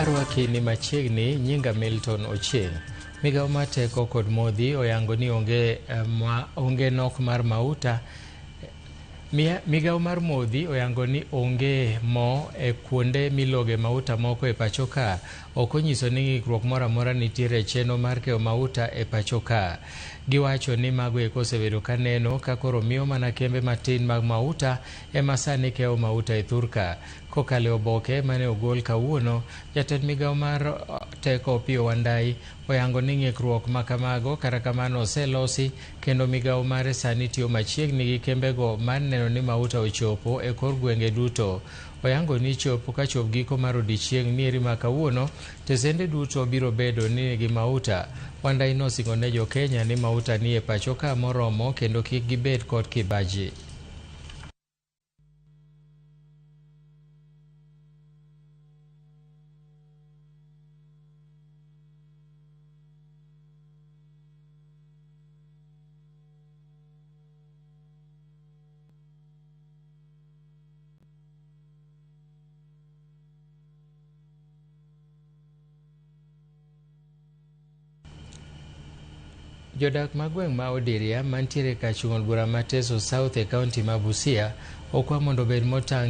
Arwaki ni machiegni, nyinga Milton Ochieng'. Migawo mar teko kod modhi oyango ni onge, ma, onge nok mar mauta. Migawo mar modhi oyango ni onge mo e kuonde miloge mauta moko e pacho ka. Ok onyiso ni ng'ikruok moro amora nitiere e chenro mar keyo mauta e pacho ka. Giwacho ni mago eko osebedo ka neno ka koro miyo mana kembe matin mag mauta ema sani keyo mauta e thurka. Kokalo e oboke mane ogol kawuono, jatend migawo mar teko Opiyo Wandayi oyango ni ng'ikruok ma kamago kata kamano oselosi kendo migawo mare sani tiyo machiegni gi kembego mar neno ni mauta ochopo e kor gwenge duto. Oyango ni chopo ka chop giko mar odiechieng' nieri ma kawuono, tesende duto biro bedo ni nigi mauta. Wandayi nosingo ne jo Kenya ni mauta nie pacho ka moromo kendo kik gibed kod kibaji. Jodak ma gweng' ma Odiria mantiere kar chung' od bura ma Teso South e kaunti ma Busia okwa mondo obed motang'